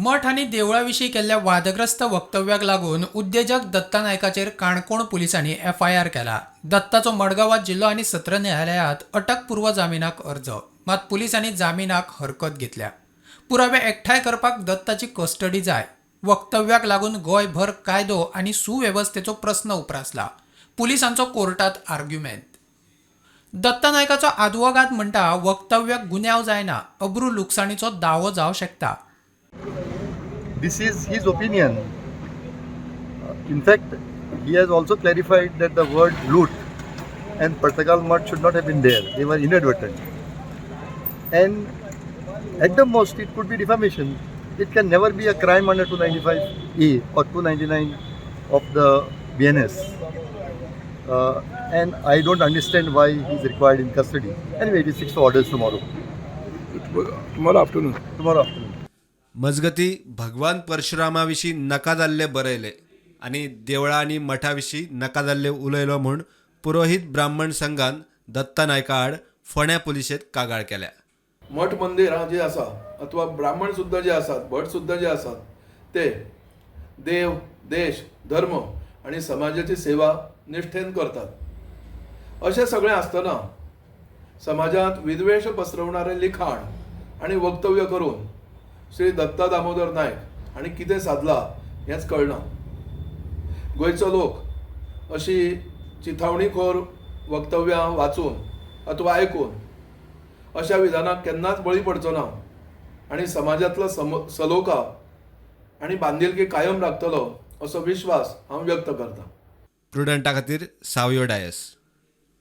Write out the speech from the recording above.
मठ आनी देवळा विशीं केल्ल्या वादग्रस्त वक्तव्याक लागून उद्देजक दत्ता नायकाचेर काणकोण पुलिसांनी एफआयआर केला. दत्ताचो मडगांवांत जिल्लो आनी सत्र न्यायालयांत अटकपूर्व जामिनाक अर्ज. मात पुलिसांनी जामिनाक हरकत घेतल्या. पुरावे एकठांय करपाक दत्ताची कस्टडी जाय. वक्तव्याक लागून गोंयभर कायदो आनी सुवेवस्थेचो प्रस्न उप्रासला. पुलिसांचो कोर्टात आर्ग्युमेंत. दत्ता नायकाचो आदवोगाद म्हणटा, वक्तव्याक गुन्यांव जायना, अब्रू लुकसाणीचो दावो जावं शकता. This is his opinion. In fact, he has also clarified that the word "loot" and Partagal Mutt should not have been there. They were inadvertent. And at the most, it could be defamation. It can never be a crime under 295A or 299 of the BNS. And I don't understand why he is required in custody. Anyway, it is fixed for orders tomorrow. Tomorrow afternoon. Tomorrow afternoon. मजगती, भगवान परशुरामा विशीं नाका जाल्लें बरयलें आनी देवळां आनी मठा विशीं नाका जाल्लें उलयलो म्हूण पुरोहीत ब्राह्मण संघान दत्ता नायका आड फोंड्या पुलिशेंत कागाळ केल्या. मठ मंदिरां जी आसा अथवा ब्राह्मण सुद्दां जे आसात, भट सुद्दां जे आसात, ते देव, देश, धर्म आनी समाजाची सेवा निश्ठेन करतात. अशें सगळें आसतना समाजांत विद्वेश पसरवणारें लिखाण आनी वक्तव्य करून श्री दत्ता दामोदर नायक हांणी कितें सादलां हेंच कळना. गोंयचो लोक अशी चिथावणीखोर वक्तव्यां वाचून अथवा आयकून अशा विधानाक केन्नाच बळी पडचो ना आनी समाजांतलो सम सलोखा आनी बांदिलकी कायम राखतलो असो विश्वास हांव व्यक्त करतां. प्रुडंटा खातीर सावयो डायस.